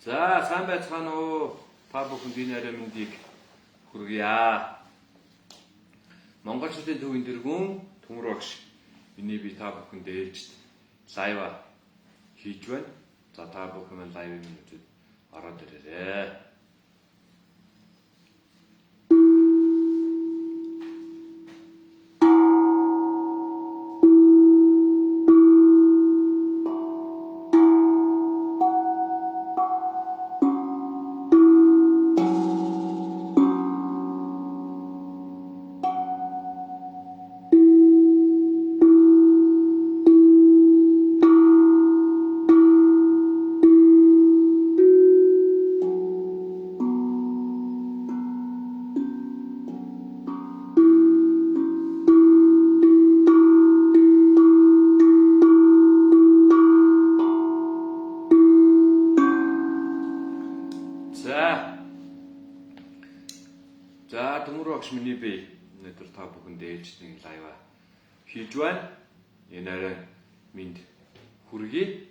За, сайн байцгаана уу? Та бүхэнд энэ орой мэндийг хүргье. Монголчуудын төвийн тэргүүн Төмөр багш миний би та бүхэнд ээлжид live хийж байна. За, та бүхэн маань live-ыг минь үзээд ороод ирээрэй. За. За, Төмөр багш миний би өнөөдөр та бүхэнд ээлжид нэг live хийж байна. Энэ орой мэнд хүргэе.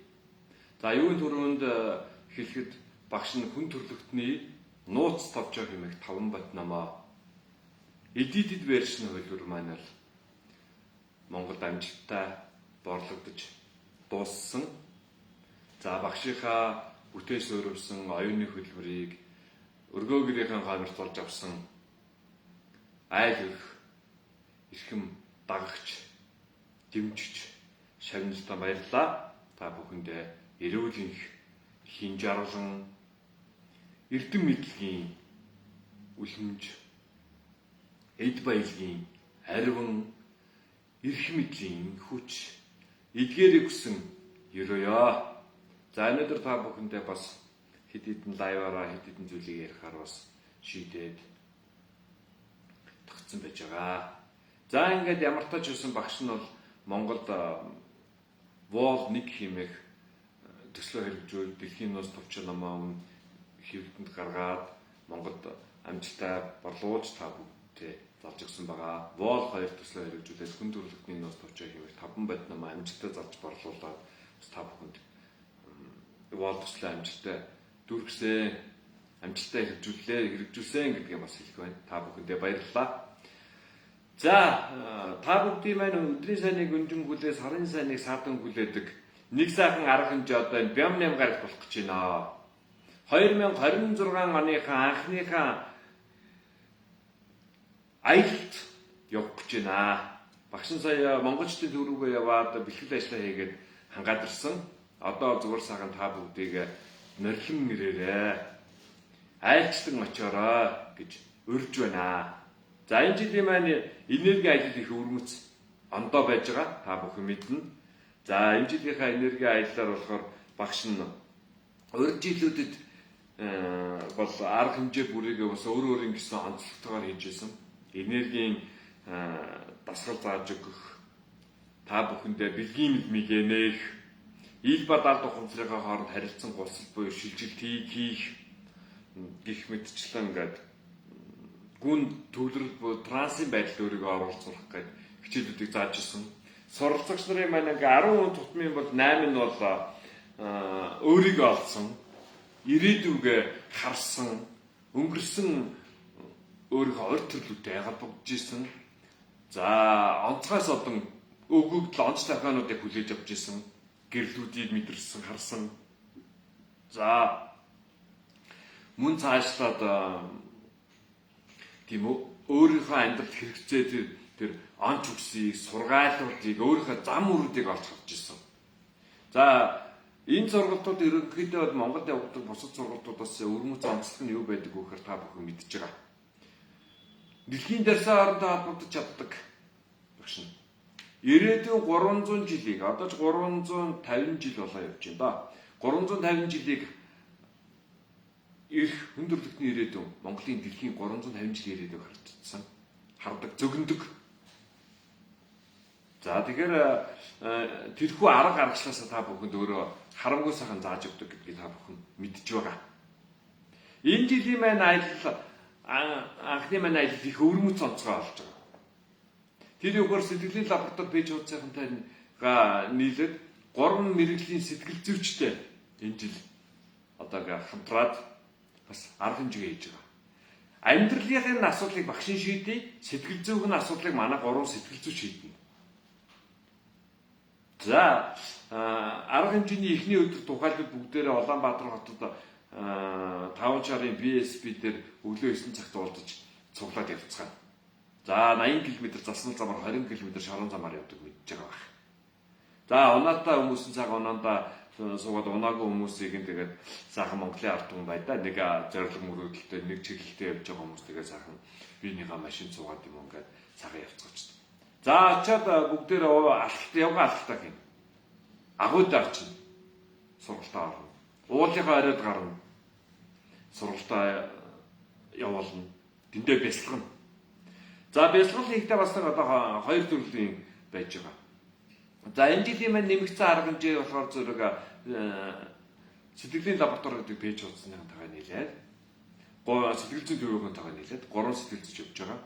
За, юун түрүүнд хэлэхэд багш нь хүн төрлөختний нууц товчоо хэмээх 5 бат номоо edited version хувилбар маань бол Монголд амжилттай борлогдож дууссан. За, багшийнхаа бүтээн суурилсан оюуны хөтөлбөрийг өргөө гэрийнхэн гоморцолж авсан айл өрх эрхэм дагагч, дэмжигч шавналтаа баярлалаа. Та бүхэндээ эрүүл энх, хин жаргалан, эрдэм мэдлэгийн үлэмж, эд баялагын ариван, эрх мэдлийн хүч эдгээрийг хүсэн ерөөё. За, өнөөдөр та бүхэндээ бас хэд хэдэн live-аараа хэд хэдэн зүйлийг ярихаар бас шийдээд тогтсон байж байгаа. За, ингээд ямар ч байсан багш нь бол Монголд Vol 1 хэмээх төслөө хэрэгжүүл дэлхийн нууц товчоо номоо өмнө хэвлэлтэнд гаргаад Монголд амжилттай борлуулж та бүгдээ залж өгсөн байгаа. Vol 2 төслөө хэрэгжүүлээд хүн төрөлхтний нууц товчоо хэмээх 5 бод номоо амжилттай залж борлуулад бас та бүхэнд Vol төслөө амжилттай дүүргэсэн, амжилттай хэрэгжүүлсэн гэдгийг бас хэлэх байна. Та бүхэндээ баярлалаа. За, та бүгдийн маань өдрийн сайныг өнжин хүлээ, сарын сайныг саадан хүлээдэг нэг сайхан арга хэмжээ одоо энэ бям ням гарагт болох гэж байна. 2026 оныхаа анхныхаа аялалд явах гэж байна. Багш нь сая монголчдын төв рүүгээ яваад бэлтгэл ажиллаа хийгээд хангаад ирсэн. Одоо зүгээр сайхан та бүгдийг норилон ирээрээ. Айлчлан очоорой гэж урьж байна. За, энэ жилийн маань энерги аялал их өвөрмөц ондоо байж байгаа. Та бүхэн мэднэ. За, энэ жилийнхаа энерги аяллаар болохоор багш нь урд жилүүдэд бол арга хэмжээ бүрийгээ бас өөр өөр ингэсэн онцлогтойгоор хийж исэн. Энергийн дасгал зааж өгөх, та бүхэндээ бэлгийн мэлмиг нээх, ил ба далд ухамсарынхаа хооронд харилцан гулсал буюу шилжилтийг хийх гих мэтчлэн ингээд гүн төвлөрөл буюу трансын байдалд өөрийгөө оруулах сурах гээд хичээлүүдийг зааж исэн. Суралцагч нарын маань ингээ 10 хүн тутмын бол 8 нь бол өөрийгөө олсон, ирээдүгээ харсан, өнгөрсөн өөрийнхөө урд төрлүүдтэй холбогдож исэн. За, онцгой содон өгөгдөл онц тархиануудыг хүлээж авч исэн, гэрлүүдийг мэдэрсэн, харсан. За, мөн цаашлаад тийм өөрийнхөө амьдралд хэрэгцээ тэр онц үгсийг, сургаалуудыг, өөрийнхөө зам мөрүүдийг олж харж исэн. За, энэ сургалтууд ерөнхийдөө бол Монголд явагддаг бусад сургалтуудаас өвөрмөц онцлог нь юу байдаг вэ гэхээр та бүхэн мэдж байгаа. Дэлхийн дэрсэн орондоо холбогдож чаддаг багш нь. Ирээдүйн 300 жилийг, одоо ч 350 жил болоо явж байна да. 350 жилийг ирэх хүн төрөлхтний ирээдүйн, Монголын дэлхийн 350 жилийн ирээдүйг харж чадсан. Хардаг, зөгнөдөг. За, тэгэхээр тэрхүү арга аргачлаасаа та бүхэнд өөрөө харамгүй сайхан зааж өгдөг гэдгийг та бүхэн мэдж байгаа. Энэ жилийн маань аялал, анхны маань аялал их өвөрмөц онцгой болж байгаа. Тэр юугаар сэтгэлийн лаборатори пэйж хуудасынхантай нийлээд 3 мэрэгжлийн сэтгэл зүйчтэй энэ жил одоо ингээ хамтраад бас арга хэмжээ хийж байгаа. Амьдралын асуудлыг багш нь шийдье, сэтгэл зүйн асуудлыг манай гурван сэтгэл зүйч шийднэ. За, арга хэмжээний эхний өдөр тухайлбал бүгдээрээ Улаанбаатар хотод 5 шарын BSP дээр өглөө 9 цагт уулзаж цуглаад явцгаана. За, 80 км заснал замаар, 20 км шорон замаар явдаг мэдж байгаа байх. За, унаатай хүмүүс нь цаг унаандаа суугаад, унаагүй хүмүүсийг нь тэгээд сайхан Монголын ард түмэн байда нэг зорилго мөрөөдөлтэй, нэг чиглэлтэй явж байгаа хүмүүс тэгээд сайхан биенийхээ машин суугаад юм ингээд сайхан явцгаачдаг. За, очиад бүгдээр алхалт явгаа, алхалтаа хийн. Агуйдаа очино. Сургалтаа орно. Уулынхаа оройд гарна. Сургалтаа явуулна. Тэндээ бясалгана. За, бясалгал хийхдээ бас нэг одоо хоёр төрлийн байж байгаа. За, энэ жилийн маань нэмэгдсэн арга хэмжээ болохоор зэрэг сэтгэлийн лаборатори гэдэг page хуудасныхантайгаа нийлээд, сэтгэл зүйн төвийнхэнтэйгээ нийлээд гурван сэтгэл зүйч явж байгаа.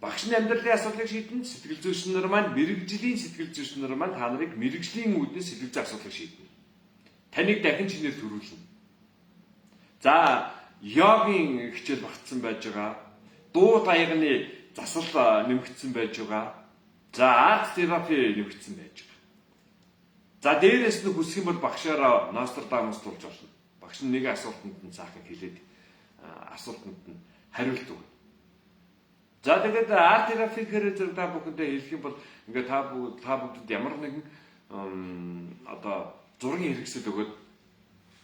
Багш нь амьдралын асуудлыг шийдэн, сэтгэл зүйч нар маань, мэргэжлийн сэтгэл зүйч нар маань та нарыг мэргэжлийн үүднээс сэтгэл зүйн асуудлыг шийднэ. Таныг дахин шинээр төрүүлнэ. За, йогийн хичээл багтсан байж байгаа. Дуу таягны засал нэмэгдсэн байж байгаа. За, арт терапи нэмэгдсэн байж байгаа. За, дээрээс нь хүсэх юм бол багшаараа Нострадамус тулж болно. Багш нь нэг асуултанд нь цаахан хэлээд, асуултанд нь хариулт өгнө. За, тэгээд арт терапи гэхээр зэрэг та бүхэндээ хэлэх юм бол ингээд та бүгдэд ямар нэгэн одоо зургийн хэрэгсэл өгөөд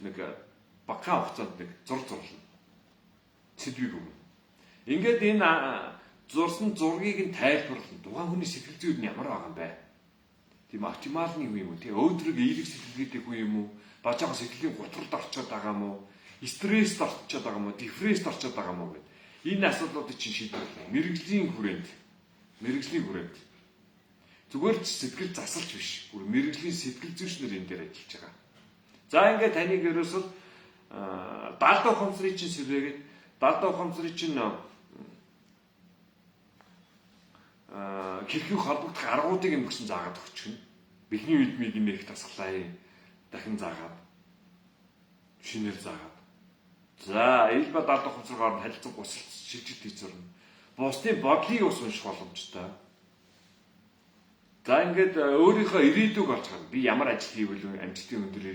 нэг багахан хугацаанд нэг зураг зурлана. Сэдвийг өгнө. Ингээд энэ зурсан зургийг нь тайлбарлана. Тухайн хүний сэтгэл зүйд нь ямар байгаа юм бэ? Тийм оптималны хүн юм уу? Тийм өөдрөг эерэг сэтгэлгээтэй хүн юм уу? Ба жоохон сэтгэлийн гутралд орчоод байгаа юм уу? Стресст орчоод байгаа юм уу? Депресст орчоод байгаа юм уу гэд. Энэ асуудлуудыг чинь шийдвэрлэнэ. Мэргэжлийн хүрээнд. Мэргэжлийн хүрээнд. Зүгээр ч сэтгэл засалч биш. Бүр мэргэжлийн сэтгэл зүйч нар энэ дээр ажиллаж байгаа. За, ингээд таныг ерөөсөл далд ухамсарыг чинь сэргээгээд, далд ухамсарыг чинь хэрхэн холбогдох аргуудыг нь өгсөн заагаад өгчихнө. Бидний үдмийг нэх тасглаа дахин заагаад, шинээр заагаад. За, ил ба далд ухамсаргаар нь харилцан гусалт шилжилт хийж зурна. Бусдын бодлыг ус унших боломжтой. За, ингээд өөрийнхөө ирээдүг олж гарна. Би ямар ажил хийвэл амжилтын өндөр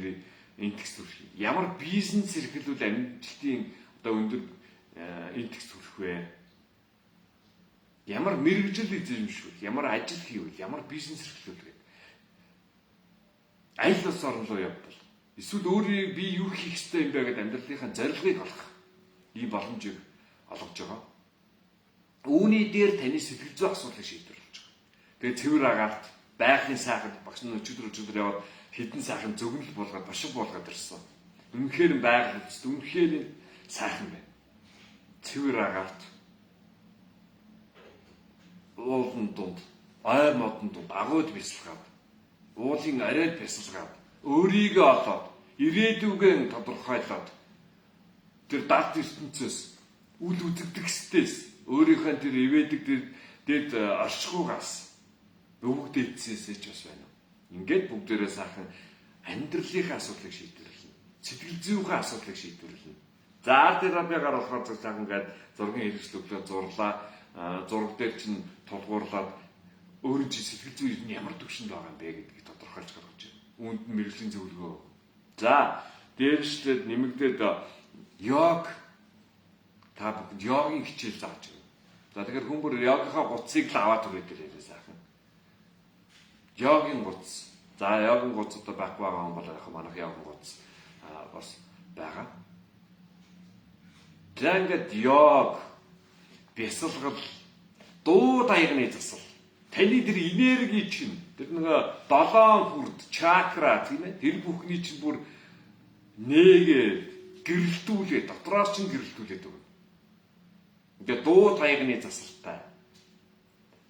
индекс хүрэх. Ямар бизнес эрхлүүл амжилтын одоо өндөр индекс хүрэх вэ? Ямар мэргэжил эзэмшвэл, ямар ажил хийвэл, ямар бизнес эрхлүүл гэдэг. Аль улс орн руу явбал, эсвэл өөрийг би юу хийх ёстой юм бэ гэдээ амьдралынхаа зорилгыг олох ийм боломжийг олгож байгаа. Үүний дээр таны сэтгэл зүйн асуудлыг шийдвэрлэж байгаа. Тэгээ цэвэр агаарт, байгалийн сайханд багш нь өчигдөр яваад хэдэн сайхан зөгнөл буулгаад, башиг буулгаад ирсэн. Үнэхээр байгаль үст үнэхээр сайхан байна. Цэвэр агаарт, уулын дунд, ой модон дунд агуйд бясалгаад, уулын оройд бясалгаад, өөрийгөө олоод, ирээдүгэн тодорхойлоод, тэр далд ертөнцөөс, үл үзэгдэхстээс, өөрийнхөө тэр ивэдэг тэр дэд оршихугаас, өвөг дээдсээс ч бас байна. Ингээд бүгдээрээ сайхан амьдралынхаа асуудлыг шийдвэрлэнэ. Сэтгэл зүйнхээ асуудлыг шийдвэрлэнэ. За, арт терапигаар болохоор зөв сайхан ингээд зургийн хэрэгсэл өглөө зурлаа. Зураг дээр чинь тулгуурлаад өөрийн чинь сэтгэл зүй нь ямар түвшинд байгаа юм бэ гэдгийг тодорхойлж гаргаж байна. Үүнд нь мэргэжлийн зөвлөгөө. За, дээршлээд нэмэгдээд йог, та бүхэнд йогийн хичээл зааж байна. За, тэгэхээр хүн бүр йогийнхаа гутсыг л аваад түрээд ирээрээ сайхан. Йогийн гутас. За, йогийн гутас одоо байхгүй байгаа хүн бол яг манайх йогийн гутас бас байгаа. За, ингээд йог, бясалгал, дуу таягны засал. Таны тэр энерги чинь, тэр нэг долоон хүрд чакра, тийм ээ, тэр бүхний чинь бүр нээгээд гэрэлтүүлээ, дотроос чинь гэрэлтүүлээд өгнө. Ингээд дуу таягны засалтай,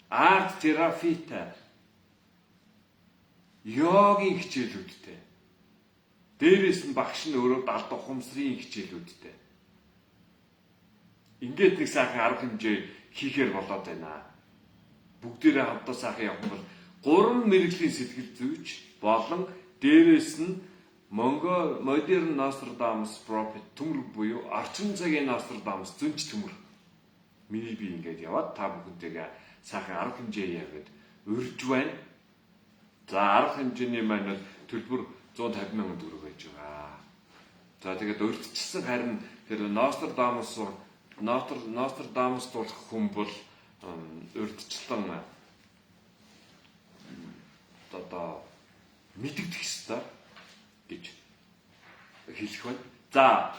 арт терапитай, йогийн хичээлүүдтэй. Дээрээс нь багш нь өөрөө далд ухамсрын хичээлүүдтэй. Ингээд нэг сайхан арга хэмжээ хийхээр болоод байна. Бүгдээрээ хамтдаа сайхан явах юм бол гурван мэргэжлийн сэтгэл зүйч болон дээрээс нь Монгол Modern Nostradamus Prophet төмөр буюу орчин цагийн Nostradamus зөнч төмөр. Миний би ингээд яваад та бүхэнтэйгээ сайхан арга хэмжээ яваад урьж байна. За арга хэмжээний маань бол төлбөр 150 мянган төгрөг байж байгаа. За тэгээд урьдчилсан харин тэр Nostradamus болох хүн бол урьдчилан одоо мэдэгдэх ёстой гэж хэлэх байна. За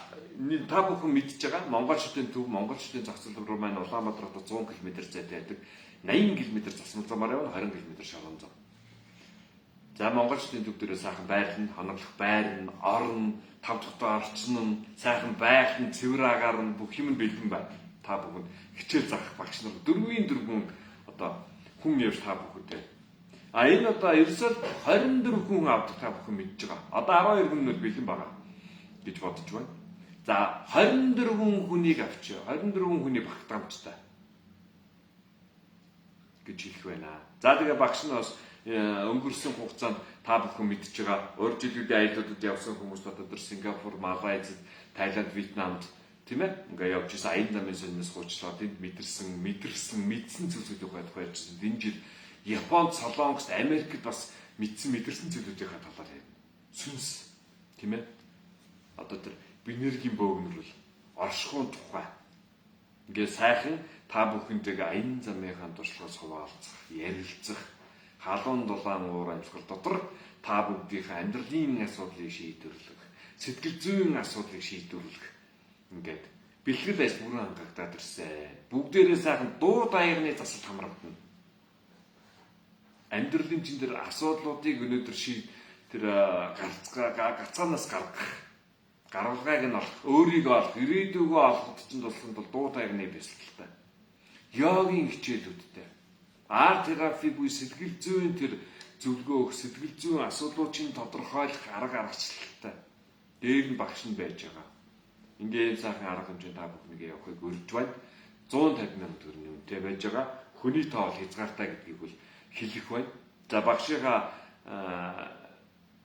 та бүхэн мэдж байгаа Монголчуудын төв, Монголчуудын зохицол руу маань Улаанбаатар хотод 100 км зайтай байдаг. 80 км засмал замаар явна, 20 км шорон зам. За Монголчуудын төв дээрээ сайхан байрлал, хоноглох байр нь, орн, тав тухтай орчин нь, сайхан байгаль нь, цэвэр агаар нь бүх юм нь бэлэн байна. Та бүхэнд хичээл заах багш нар дөрвийн дөрвөн одоо хүн явж та бүхэндээ. А энэ одоо ерөөсөө 24 хүн авдаг та бүхэн мэдж байгаа. Одоо 12 хүн нь бэлэн байгаа гэж бодож байна. За 24 хүнийг авчи. 24 хүний багтаамжтай гэж хэлэх байна. За тэгээ багш нь бас өнгөрсөн хугацаанд та бүхэн мэдж байгаа урд жилүүдийн аяллуудад явсан хүмүүс одоо тэр Сингапур, Малайз, Таиланд, Вьетнамд тийм ингээ явж исэн аян замын сонноос хуучлаа тэнд мэдэрсэн, мэдсэн зүйлсүүдийн тухай ярьжсэн. Энэ жил Японд, Солонгост, Америкт бас мэдсэн, мэдэрсэн зүйлүүдийн талаар ярина. Сүнс тийм одоо тэр бинергийн бөөгнөрөл оршихуйн тухай ингээ сайхан та бүхэнтэйгээ аян замынхаа туршлагаас хуваалцах, ярилцах, халуун дулаан уур амьсгал дотор та бүгдийнхээ амьдралын асуудлыг шийдвэрлэх, сэтгэл зүйн асуудлыг шийдвэрлэх ингээд бэлтгэл ажил бүрэн хангагдаад ирсэн. Бүгдээрээ сайхан дуу даяарны засалт хамрагдана. Амьдралын чин дээр асуудлуудыг өнөөдөр тэр гарцгаанаас гаргах, гаргалгааг нь олох, өөрийгөө олох, ирээдүйгөө олоход чинь тулсан бол дуу даяарны бясалгалтай. Йогийн хичээлүүдтэй. Арт терапи буюу сэтгэл зүйн тэр зөвлөгөө өгөх, сэтгэл зүйн асуудлуудын тодорхойлох арга аргачлалтай. Дээр нь багш нь байж байгаа. Ингээ ийм сайхан арга хэмжээнд та бүхнийг явахыг урьж байна. 150 мянган төгрөгийн үнэтэй байж байгаа. Хүний тоо бол хязгаартай гэдгийг бол хэлэх байна. За багшийнхаа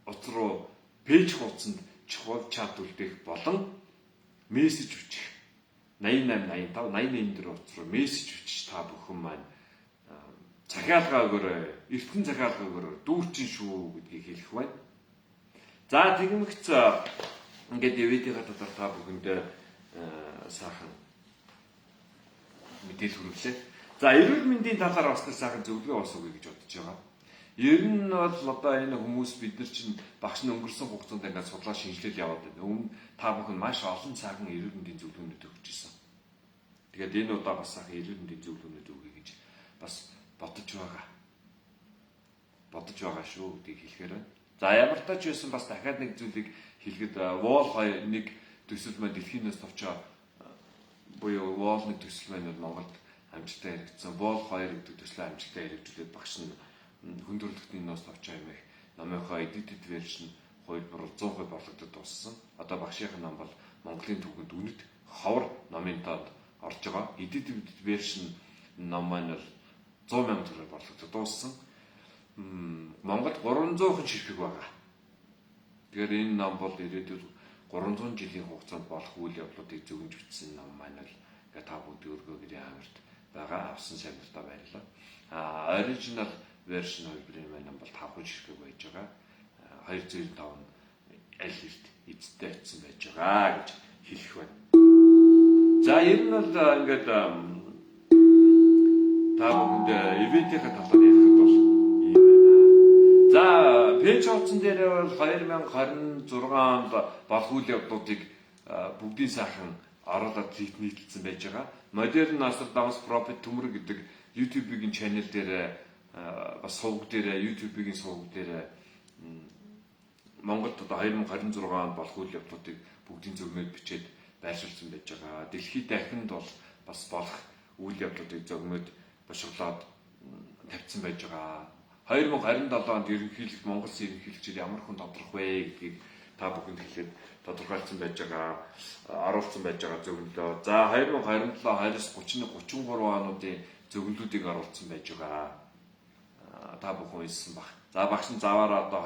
утас руу пэйж хуудсанд чухал чат үлдээх болон мессеж бичих. 88 85 81 4 утас руу мессеж бичих та бүхэн маань захиалга өгөөрэй. Эртхэн захиалга өгөөрэй. Дүүрчин шүү гэдгийг хэлэх байна. За тэгмэгц ингээд ивэдийнхаа талаар та бүхэндээ сайхан мэдээлэл хүргэлээ. За эрүүл мэндийн талаар бас нэг сайхан зөвлөгөө бас өгье гэж бодож байгаа. Ер нь бол одоо энэ хүмүүс бид нар чинь багш нь өнгөрсөн хугацаанд ингээд судлаа шинжилэл яваад байна. Өмнө та бүхэн маш олон сайхан эрүүл мэндийн зөвлөгөөнүүд өгч ирсэн. Тэгээд энэ удаа бас сайхан эрүүл мэндийн зөвлөгөөнүүд өгье гэж бас бодож байгаа. Бодож байгаа шүү гэдгийг хэлэхээр байна. За ямар ч тач байсан бас дахиад нэг зүйлийг хэлэхэд Wall 2 нэг төсөл маань дэлхийн нөөц товчоо буюу Wall 1 төсөл маань Монголд амжилттай хэрэгжсэн. Wall 2 гэдэг төслөө амжилттай хэрэгжүүлээд багш нь хүн төрөлхтний нөөц товчоо хэмээх номынхоо edited version хувилбар 100% борлогдод дууссан. Одоо багшийн ном бол Монголын түүхэнд үнэт ховор номын тоонд орж байгаа. Edited version ном маань бол 100 мянган төгрөг борлогдод дууссан. Монголд 300 хэн ширхэг байгаа. Тэгэхээр энэ ном бол ирээдүйд 300 жилийн хугацаанд болох үйл явдлуудыг зөвгөнж бичсэн ном маань л ингээ та бүгд өргөө гэрийн амарт байгаа. Авсан сайн дуртай баярлалаа. А original version хувилбарын маань ном бол 5 ширхэг байж байгаа. 295 нь аль эрт эзэдтэй очсон байж байгаа гэж хэлэх байна. За ер нь бол ингээд та бүхэнд ивентийнхаа талаар ярихад бол ийм байна. За пэйж хуудсан дээр бол 2026 онд болох үйл явдлуудыг бүгдийн сайхан оруулаад нийтэлсэн байж байгаа. Modern Nostradamus Prophet төмөр гэдэг YouTube-ийн channel дээр бас сувг дээр YouTube-ийн сувг дээр Монголд одоо 2026 онд болох үйл явдлуудыг бүгдийн зөгнөд бичээд байршуулсан байж байгаа. Дэлхийд дахинд бол бас болох үйл явдлуудыг зөгнөд бошиглоод тавьсан байж байгаа. 2027 онд ерөнхийлөгч Монгол Улсын ерөнхийлөгчид ямар хүн тодорх вэ гэдгийг та бүхэнд хэлээд тодорхойлсон байж байгаа, оруулсан байж байгаа зөвлөлөө. За 2027, 29, 31, 33 онуудын зөвлөлүүдийг оруулсан байж байгаа. Та бүхэн уншсан баг. За багш нь заваараа одоо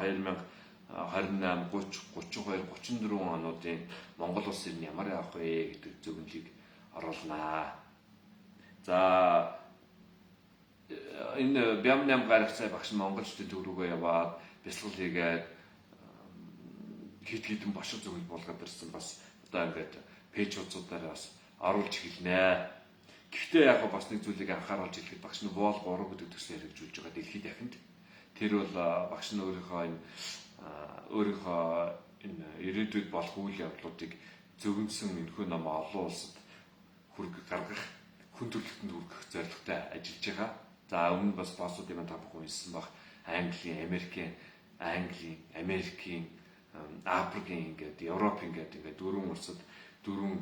28, 30, 32, 34 онуудын Монгол улсын нь ямар явах вэ гэдэг зөвнөлийг оруулнаа. За энэ Бям 8 гарагт сая багш монголчдын төв рүүгээ яваад бясалгал хийгээд хит хитэн бошиг зөвнөл буулгаад ирсэн, бас одоо ингээд пэйж хуудасуудаараа бас оруулж эхэлнэ. Гэхдээ яг бас нэг зүйлийг анхааруулж хэлэхэд багш нь Vol 3 гэдэг төслийг хэрэгжүүлж байгаа дэлхийд дахинд. Тэр бол багш нь өөрийнхөө энэ ирээдүйд болох үйл явдлуудыг зөгнсөн энэхүү ном олон улсад хүрг гаргах, хүн төрөлхтөнд хүргэх зорилготой ажиллаж байгаа. За өмнө бас боссуудын маань та бүхэн уншсан баг, Английн, Америкийн, Английн, Америкийн, Африкийн, ингээд Европын ингээд ингээд дөрвөн улсад дөрвөн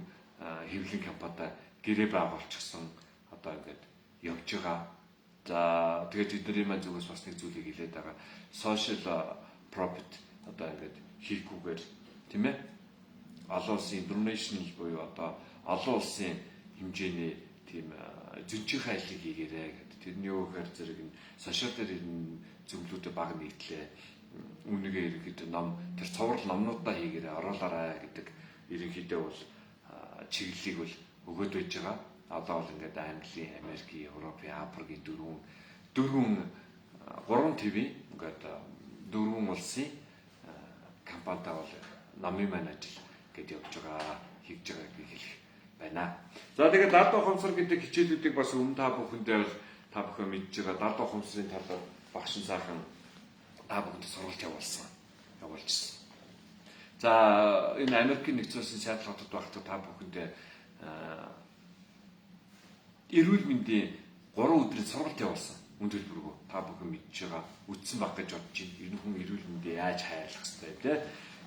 хэвлэлийн компанитай гэрээ байгуулчихсан, одоо ингээд явж байгаа. За тэгээд эдний маань зүгээс бас нэг зүйлийг хэлээд байгаа. Social profit одоо ингээд хийхгүйгээр, тийм ээ, олон улсын international буюу одоо олон улсын хэмжээний тийм зөнчийн айлыг хийгээрэй гэдэг. Тэрний юу гэхээр зэрэг энэ social дээр энэ зөвлөлүүдээ баг нийтлээ. Үүнийгээ ерөнхийдөө ном, тэр цоврал номнуудаа хийгээрэй, оруулаарай гэдэг ерөнхийдөө бол чиглэлийг бол өгөөд байж байгаа. Одоо бол ингээд Английн, Америкийн, Европын, Африкийн дөрвөн дөрвөн гурван ТV ингээд дөрвөн улсын компанитай бол номын маань ажил гээд явж байгаа, хийж байгаа гэдгийг хэлэх байна. За тэгээд Далд ухамсар гэдэг хичээлүүдийг бас өмнө та бүхэндээ бол та бүхэн мэдж байгаа. Далд ухамсарын талаар багш нь сайхан та бүхэнд сургалт явуулсан. Явуулчихсан. За энэ Америкийн нэгдсэн улсын Сиэтл хотод байхдаа та бүхэндээ эрүүл мэндийн 3 өдрийн сургалт явуулсан. Үн төлбөргүй та бүхэн мэдж байгаа, үтсэн баг гэж бодож байна. Ер нь хүн эрүүл мэндээ яаж хайрлах хэрэгтэй юм те?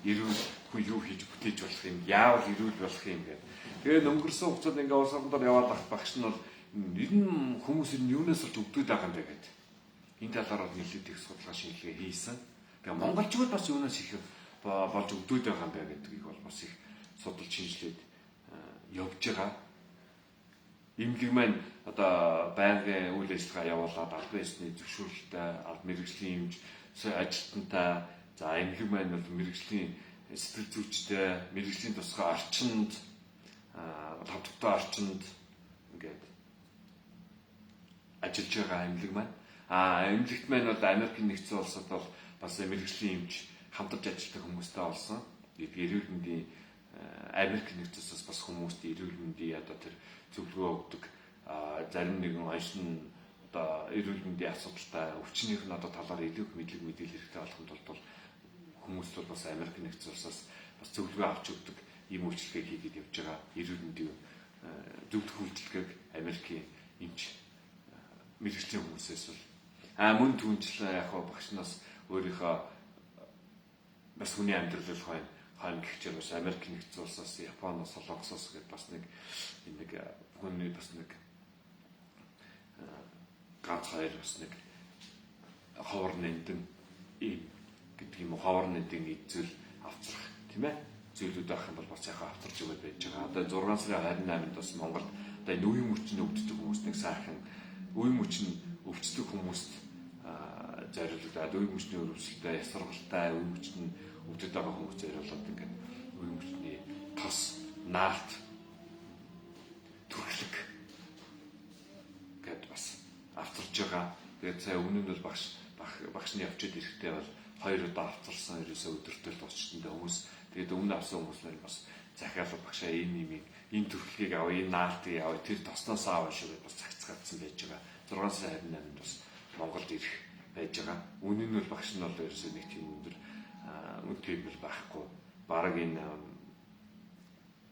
Эрүүл хүн юу хийж бүтээж болох юм? Яавал эрүүл болох юм гэдэг. Тэгээд өнгөрсөн хугацаанд ингээ улс орноор яваад ах багш нь бол ер нь хүмүүс ер нь юунаас олж өвдөд байгаа юм бэ гэдэг. Энэ талаар бол нэлээд их судалгаа шинжилгээ хийсэн. Тэгээ монголчууд бас юунаас их болж өвдөд байгаа юм бэ гэдгийг бол бас их судалж шинжилээд явж байгаа. Эмнэлэг маань одоо байнгын үйл ажиллагаа явуулаад албан ёсны зөвшөөрлөлтэй, аль мэргэжлийн эмч ажилтнтай, за эмнэлэг маань бол мэргэжлийн сэтгэл зүйчтэй, мэргэжлийн тусгай орчинд, тавтавтай орчинд ингээд ажиллаж байгаа эмнэлэг маань. Эмнэлэгт маань бол Америкийн нэгдсэн улсад бол бас мэргэжлийн эмч хамтарч ажилладаг хүмүүстэй болсон. Эрүүл мэндийн Америк нэгдсэн улсаас бас хүмүүст эрүүл мэндийн одоо тэр зөвлөгөө өгдөг, зарим нэгэн оншин одоо эрүүл мэндийн асуудалтай өвчнийх нь одоо талаар илүү их мэдлэг мэдээлэл хэрэгтэй болохын тулд бол хүмүүст бол бас Америк нэгдсэн улсаас бас зөвлөгөө авч өгдөг ийм үйлчилгээг хийгээд явж байгаа. Эрүүл мэндийн зөвлөх үйлчилгээг Америкийн эмч мэргэжлийн хүмүүсээс бол мөн түнчлэн яг багш нас өөрийнхөө бас хүний амьдрал хойно хойно гихчээр бас Америк нэгдсэн улсаас, Японоос, Солонгосоос гэдээ бас нэг энэ нэг хүний бас нэг ганц хоёр бас нэг ховор нэндэн ийм гэдэг юм уу, ховор нэндэн эд зүйл авцрах, тийм ээ, зүйлүүд байх юм бол бас яхаа авцарч өгöd байж байгаа. Одоо 6 сарын 28-нд бас Монголд одоо энэ үеийн мөчний өвддөг хүмүүст нэг сайхан үеийн мөчн өвчтдөг хүмүүст зориулагдаад, үеийн мөчний өрөвсөлтэй, ясаргалтай үеийн мөчний өвдөд байгаа хүмүүс зориулаад ингээд үеийн мөчний тос, наалт, түрхлэг гэд бас авцарч байгаа. Тэгээд сая өмнө нь бол багшны явчид ирэхдээ бол хоёр удаа авцарсан, ерөөсөө өдөртөө дуусчихсан хүмүүс. Тэгээд өмнө авсан хүмүүс нь бас захиалга багшаа энэ нэмийг, энэ төрхлөгийг аваа, энэ наалтыг аваа, тэр тосноос аваа шүү гэж бас цагцгаадсан байж байгаа. 6 сарын 28-нд бас Монголд ирэх байж байгаа. Үнэн нь бол багш нь бол ерөөсөө нэг тийм өндөр үнэтэй юм бол байхгүй. Бараг энэ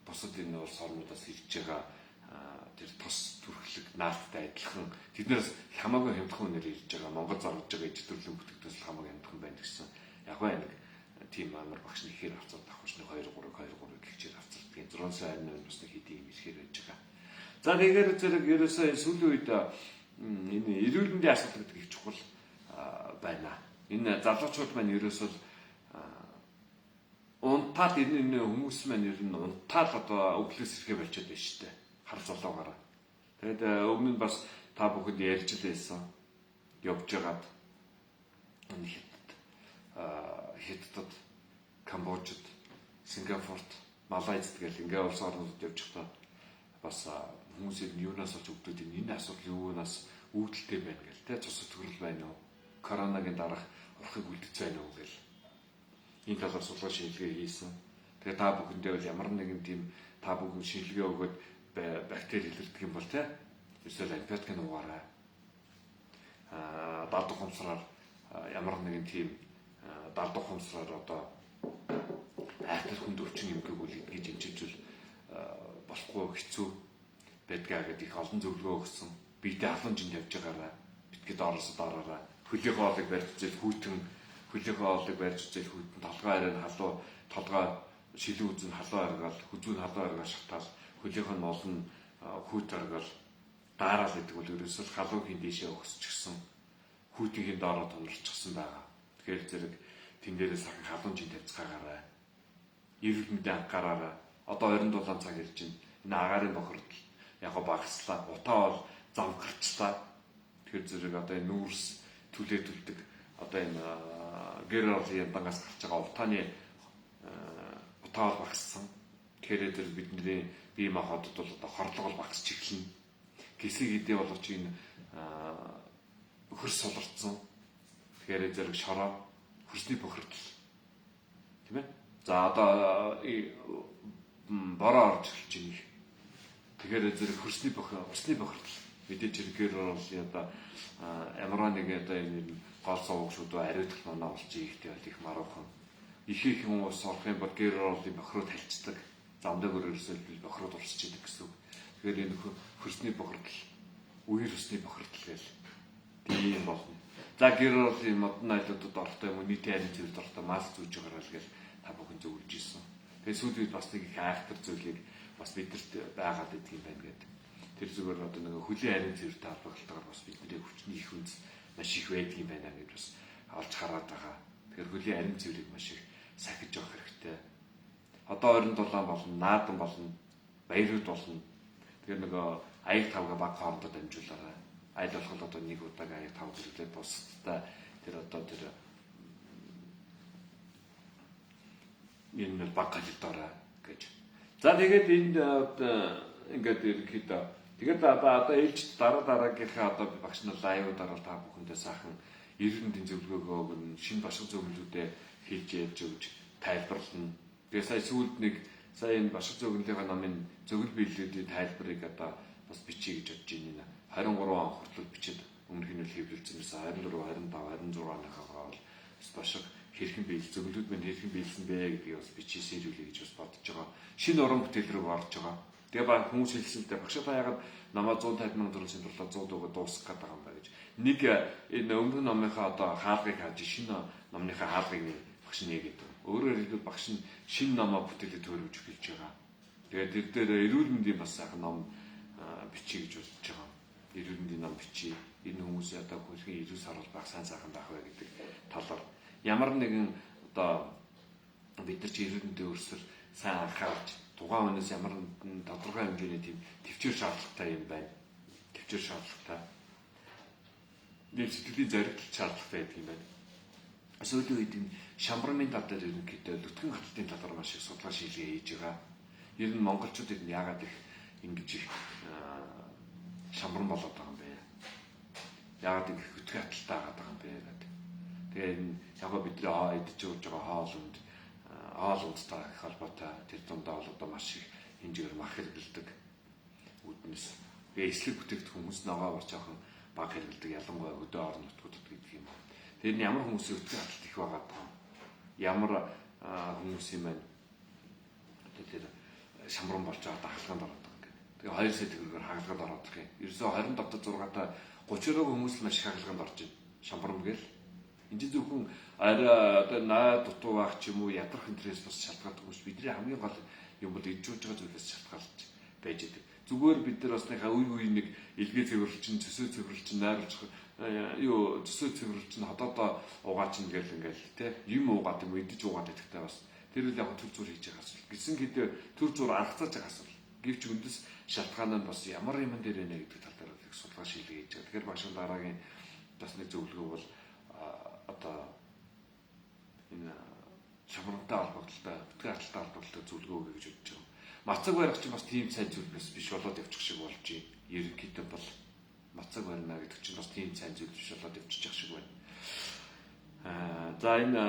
бусад энэ улс орнуудаас ирж байгаа тэр тос, түрхлэг, наалттай адилхан тэднээс хамаагүй хямдхан үнээр ирж байгаа. Монгол зарж байгаа ижил төрлийн бүтээгдэхүүн хамаагүй хямдхан байна гэсэн. Яг бай нэг тийм амар багш нь ихээр авцаад авах нэг 2 3 2 3 гихчээр авцардгийн. 6 сарын 28-нд бас нэг хэдийн юм ирэхээр байж байгаа. За тэгэхээр зэрэг ерөөсөө сүүлийн үед энэ эрүүл мэндийн асуудал гэдэг их чухал байна. Энэ залуучууд маань ерөөсөө унтаал энэ хүмүүс маань ер нь унтаал одоо өглөөс ирэхэ болчиход байна шүү дээ. Хар залуугаараа. Тэгээд өмнө нь бас та бүхэнд ярьж л байсан. Явж байгаад энэ хятад хятадд Камбожид, Сингапурт, Малайзд гэл ингээ улс орнуудад явж байхдаа бас хүмүүсийн юунаас олж өгдөг энэ асуудал юунаас үүдэлтэй байна гэл те, цус өтгөрөл байна уу? Коронагийн дараах урхыг үлдэж байна уу гэл. Энэ талаар судалгаа шинжилгээ хийсэн. Тэгээ та бүхэндээ бол ямар нэгэн тийм та бүхэн шинжилгээ өгөөд бактери илэрдэг юм бол те, эсвэл антибиотик нуугаарай. Далд ухамсараар ямар нэгэн тийм далд ухамсараар одоо айхтар хүнд өвчин эмгээг үл эдгэж эмчилжүүл болохгүй хэцүү байдгаа гэдэг их олон зөвлөгөө өгсөн. Биедээ халуун жин тавьж байгаарай. Битгий доороос доороо. Хөлийнхөө хоолыг барьж үзэл хүйтэн, хөлийнхөө хоолыг барьж үзэл хүйтэн, толгой арай нь халуу, толгой шилэн үзэн халуун аргаал, хүзүүн халуун аргаал шатаал, хөлийнх нь мол нь хүүт аргаал daarаал гэдэг бол ерөөсөө халуун хин дээшээ өгсчихсэн. Хүүтийн доороо тунарчихсан байгаа. Тэгэхээр зэрэг тэн дээрээ сайхан халуун жин тавьцгаагаарай. Эрүүл мэндийн анхаараарай. Одоо 27 цаг ирж байна. Энэ агаарын бохирдол яг багаслаа. Утаа бол зам гарчлаа. Тэгэхээр зэрэг одоо энэ нүүрс түлээ түлдэг одоо энэ гэр оролын яндангаас гарч байгаа утааны утаа бол багассан. Тэгэхээр зэрэг бидний бие махбодод бол одоо хорлого бол багасч эхэлнэ. Гисэг хэдий боловч энэ хөрс суларцсан. Тэгэхээр зэрэг шороо хөрсний бохирдол тийм ээ. За одоо бороо орж эхэлж байна. Тэгэхээр зэрэг хөрсний бохир, усны бохирдол мэдээж хэрэг гэр оролын одоо ямар нэг одоо энэ гол сувг шүдүү ариутгал манаа болж ихтэй бол их маруухан. Их их юм ус орох юм бол гэр оролын бохироо талцдаг. Замдаг өрөөсөө бохироод урсч идэг гэсэн үг. Тэгэхээр энэ хөрсний бохирдол, үер усны бохирдол гэл тийм болно. За гэр оролын модон айлуудад орохдоо юм уу нийтийн харийн цэвэрлэлд орохдоо маск зүүж байгаарай л гэл та бүхэн зөвлөж ирсэн. Тэгээ сүүлийн үед бас нэг их айхтар зүйлийг бас бидэрт байгаад идэх юм байна гэдэг. Тэр зүгээр одоо нэг хөлийн харийн цэвэртэй холбогдлолтойгоор бас бидний хүчний их үнс маш их байдаг юм байна гэж бас олж хараад байгаа. Тэгэхээр хөлийн харийн цэврийг маш их сахиж явах хэрэгтэй. Одоо 27 болно, наадам болно, баярууд болно. Тэгэхээр нөгөө аяг тавга баг хоорондоо дамжуулаарай. Аль болох одоо нэг удааг аяг тав хэрэглээд бусдад тэр одоо тэр энэ баг галилдоорой гэж. За тэгээд энэ ингээд ерөнхийдөө тэгээд одоо ээлжид дараа дараагийнхаа одоо багш нар лайвуудаар та бүхэндээ сайхан эрүүл мэндийн зөвлөгөөгөө өгнө, шинэ башиг зөвлөлүүдээ хэлж ярьж өгч тайлбарлана. Тэгээ сая сүүлд нэг сая энэ башиг зөвлөлийнхаа номын зөвлөл биелэлүүдийн тайлбарыг одоо бас бичье гэж бодож байна. 23 он хүртэл бичээд өмнөх нь хэвлэлсэн байсан. 24, 25, 26 оныхоо бол бас башиг хэрхэн биел зөвлөлүүд мань хэрхэн биелсэн бэ гэдгийг бас бичиж сэрүүлье гэж бас бодож байгаа. Шинэ уран бүтээл рүү орж байгаа. Тэгээ ба хүмүүс хэлсэн л дээ багш та яагаад намаа 150 сая төгрөг сэндэрлээ 100 төгрөг дуусгах гээд байгаа юм ба гэж. Нэг энэ өмнөх номынхаа одоо хаалгыг хааж шинэ номныхаа хаалгыг багш нээгээд байгаа. Өөрөөр хэлбэл багш нь шинэ номоо бүтээлээ төрөвж эхэлж байгаа. Тэгээд тэр дээр эрүүл мэндийн бас сайхан ном бичье гэж бодож байгаа. Эрүүл мэндийн ном бичье. Энэ хүмүүсийн одоо хөрхийн эрүүл саруул байх, сайн сайхан байх вэ гэдэг талаар ямар нэгэн одоо бид нар чи эрүүл мэндийн өөрсдөр сайн анхаарч тухайн хүнээс ямар нэгэн тодорхой хэмжээний тийм төвчээр шаардлагатай юм байна. Төвчээр шаардлагатай. Нэг сэтгэлийн зоригт шаардлагатай байдаг юм байна. Сүүлийн үед энэ шамбармын тал дээр ерөнхийдөө нүтгэн хаталтын талаар маш их судалгаа шийдлээ хийж байгаа. Ер нь монголчууд ер нь яагаад их ингэж их шамбарн болоод байгаа юм бэ? Яагаад их хөтгөн хаталтай байгаа юм бэ гэдэг. Тэгээ энэ яг гоо бидний идэж ууж байгаа хоол унд хоол ундтай их холбоотой тэр дундаа бол одоо маш их хэмжээгээр мах хэрэглэдэг үүднээс. Тэгээ эслэг бүтээгдэхүүн хүмүүс ногоо бас жоохон бага хэрэглэдэг ялангуяа хөдөө орон нутгуудад гэдэг юм. Тэр нь ямар хүмүүсийн өтгөн хаталт их байгаа даа. Ямар хүмүүсийн маань одоо тэр шамран болж байгаа дахалгаанд ороод байгаа юм. Тэгээ 2 сая төгрөгөөр хагалгаанд ороод ирэх юм. Ерөөсөө 27 6-та 30 хүмүүс л маш их хагалгаанд орж байна. Шамбарм гээл. Энд чинь зөвхөн арай одоо наа дутуу байх ч юм уу ядрах интерес бас шалтгаалдаг хүмүүс бидний хамгийн гол юм бол идж ууж байгаа зүйлээс шалтгаалж байж идэг. Зүгээр бид нар бас нэхаа үе үе нэг илгээ цэвэрлчин, төсөө цэвэрлчин, найруулчих юу төсөө цэвэрлчин ходоодоо угаачин гэл ингээл тэ юм уугаад юм идэж уугаад идэхтэй бас тэр үл яг төр зүр хийж байгаа асуудал. Гисэн гэдэг төр зүр аргацааж байгаа асуудал. Гэвч үндэс шалтгаан нь бас ямар юм дээр нэ гэдэг тал дээр их судалгаа шийдлээ хийж байгаа. Тэгэхээр багш дараагийн бас нэг зөвлөгөө бол одоо энэ Шаврамтай холбогдлолтой, бүтгэн хаталтай холбогдлолтой зөвлөгөө өгье гэж бодож байгаа. Мацаг барих чинь бас тийм сайн зүйл биш болоод явчих шиг болж байна. Ерөнхийдөө бол мацаг барина гэдэг чинь бас тийм сайн зүйл биш болоод явчих шиг байна. За энэ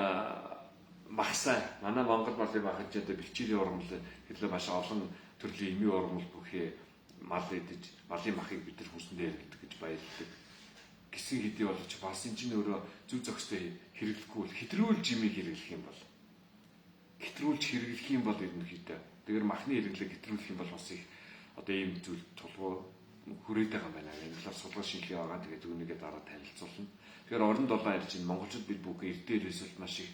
махсай манай Монгол малын маханчаад бэлчээрийн ургамал хэлээ маш олон төрлийн эмийн ургамал бүхий мал идэж малын махыг бид нар хүнсэндээ хэрэглэдэг гэж баярлдаг. Гисэн хэдий боловч бас энэ чинь өөрөө зүг зохистой хэрэглэхгүй бол хэтрүүлж имийг хэрэглэх юм бол хэтрүүлж хэрэглэх юм бол ерөнхийдөө тэгэхээр махны хэрэглээг хэтрүүлэх юм бол бас их одоо ийм зүйл тулгуу хүрээд байгаа юм байна. Энэ талаар судалгаа шинжилгээ байгаа. Тэгээд үүнийгээ дараа танилцуулна. Тэгэхээр орон долоон ярьж байна. Монголчууд бид бүхэн эрдээ эрээсэл маш их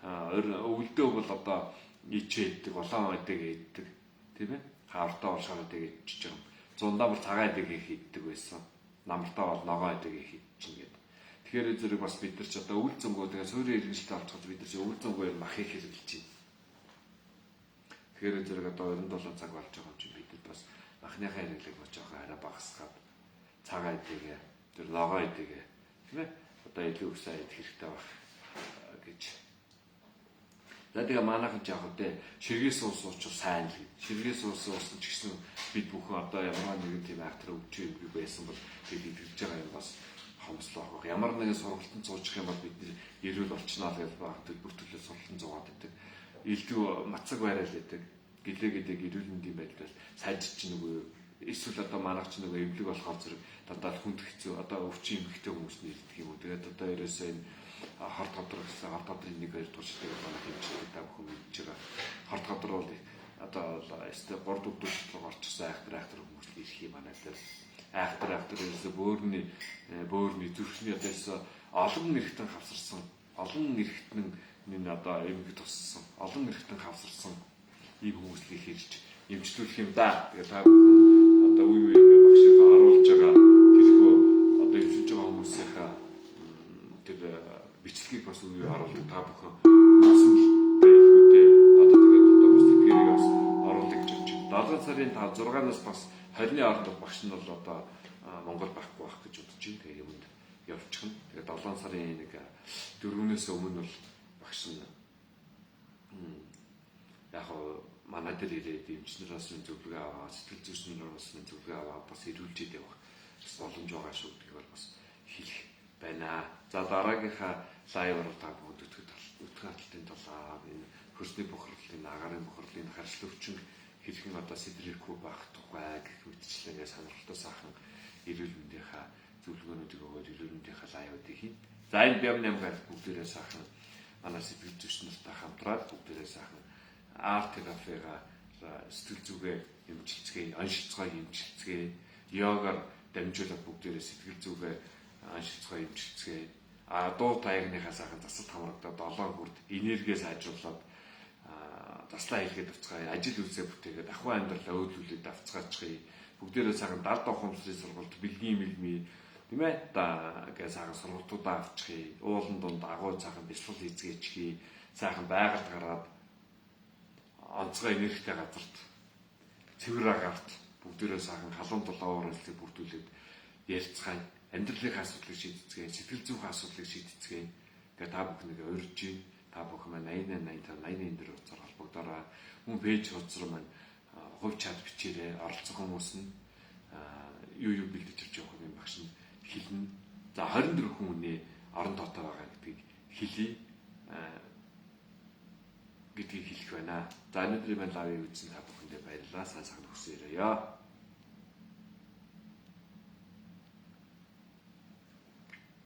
өвөлдөө бол одоо ичээ иддэг, улаан эдэг иддэг, тийм ээ? Хаартаа бол шар эдэг идчихэж байгаа юм. Зундаа бол цагаан эдэг их иддэг байсан. Намартаа бол ногоон эдэг их идчихнэ гэдэг. Тэгэхээр зэрэг бас бид нар ч одоо өвөл зөнгөө тэгээ суурийн иргэншилтэй олцоход бид нар ч өвөл зөнгөө махыг хэрэглэж байна. Тэгэхээр зэрэг одоо 27 цаг болж байгаа юм чинь бид нар бас махныхаа хэрэглээг болж байгаа арай багасгаад цагаан эдэгээ, тэр ногоон эдэгээ, тийм ээ? Одоо илүү их сайн идэх хэрэгтэй байх гэж. За тэгээ манайхан ч яг үгүй ширгээс ус уучвал сайн л гэж. Ширгээс ус уусан ч гэсэн бид бүхэн одоо ямар нэгэн тийм айхтар өвчин юм байсан бол бид идэгж байгаа юм бас хомслоо авах. Ямар нэгэн сургалтанд суучих юм бол бид нэр эрүүл болчихноо л гэж баг төлбөр төлөө сургалтанд зугаад байдаг. Илдүү мацаг барайл байдаг. Гэлээ гэдэг эрүүл мэндийн байдлал сайжирч нөгөө эсвэл одоо манайх ч нөгөө эмнэлэг болохоор зэрэг дандаа хүнд хэцүү одоо өвчин эмхтэй хүмүүс нь ирдэг юм уу. Тэгээд одоо ерөөсөө энэ хорт гадар гэсэн хорт гадрын 1 2 дугаар шатыг манайх хэмждэг та бүхэн мэдж байгаа. Хорт гадар бол одоо өстэй 3 4 дугаар шат руу орчихсон айхтар хүмүүс л ирэх юм манай дээр. Айхтар ерөөсөө бөөрний зүрхний одоо ерөөсөө олон эргэтэн хавсарсан, олон эргэтэн энэ одоо эмэг туссан, олон эргэтэн хавсарсан ийм хүмүүс л их ирж эмчлүүлэх юм да. Тэгээд та бүхэн одоо үе үегээ багшийнхаа оруулж байгаа тэрхүү одоо эмчилж байгаа хүмүүсийнхаа тэр бичлэгийг бас үе оруулдаг та бүхэн үзсэн л байлгүй дээ. Одоо тэгээд одоо бас тэдгэрийг бас оруулах гэж бодож байна. 7 сарын 5 6-наас бас 20-ны хооронд багш нь бол одоо Монгол байхгүй байх гэж бодож байна. Тэгээд юмд явчихна. Тэгээд 7 сарын нэг 4-өөс өмнө бол багш нь яг манай дээр ирээд эмчнэрээс нь зөвлөгөө аваад, сэтгэл зүйчнэрээс нь зөвлөгөө аваад бас эрүүлжээд явах бас боломж байгаа шүү гэдгийг бол бас хэлэх байна. За дараагийнхаа лайваар та бүгд өтгөн хаталтын талаар энэ хөрсний бохирлын, агаарын бохирлын харшил өвчин хэрхэн одоо сэдрэхгүй байх тухай гэх мэтчлэнгээ сонирхолтой сайхан эрүүл мэндийнхаа зөвлөгөөнүүдийг өгөөд эрүүл мэндийнхаа лайвуудыг хийн. За энэ бям 8 гарагт бүгдээрээ сайхан манай сэтгэл зүйч нартай хамтраад бүгдээрээ сайхан арт терапигаа сэтгэл зүгээ эмчилцгээе, оншилцгоог эмчилцгээе, йогаар дамжуулаад бүгдээрээ сэтгэл зүгээ оншилцгоо эмчилцгээе. А дуу таягныхаа сайхан засалт хамрагдаад долоон хүрд энергиэ сайжруулад заслаа хийлгээд авцгаая, ажил үйлсээ бүтээгээд ахуй амьдралаа өөдлүүлээд авцгаачихъя. Бүгдээрээ сайхан далд ухамсарын сургалт, бэлгийн мэлми тийм ээ гэ сайхан сургалтуудаа авчихъя. Уулан дунд агуу сайхан бясалгал хийцгээчихье. Сайхан байгальд гараад онцгой энергитэй газарт цэвэр агаарт бүгдээрээ сайхан халуун дулаан уур амьсгалыг бүрдүүлээд ярилцгаая. Амьдралын асуудлыг шийдэцгээе, сэтгэл зүйн асуудлыг шийдэцгээе. Тэгээ та бүхнийг урьж байна. Та бүхэн маань 88 85 81 дээр утсаар холбогдороо. Мөн пэйж хуудас руу маань хувь чат бичээрэй. Оролцох хүмүүс нь юу бэлдэж авч явах юм багш нь хэлнэ. За 24 хүн үнэ орон тоотой байгаа гэдгийг хэлье. Гэдгийг хэлэх байна. За өнөөдрийн маань лавыг үзсэн та бүхэндээ баярлалаа. Сайн сайхан хүсээрэй.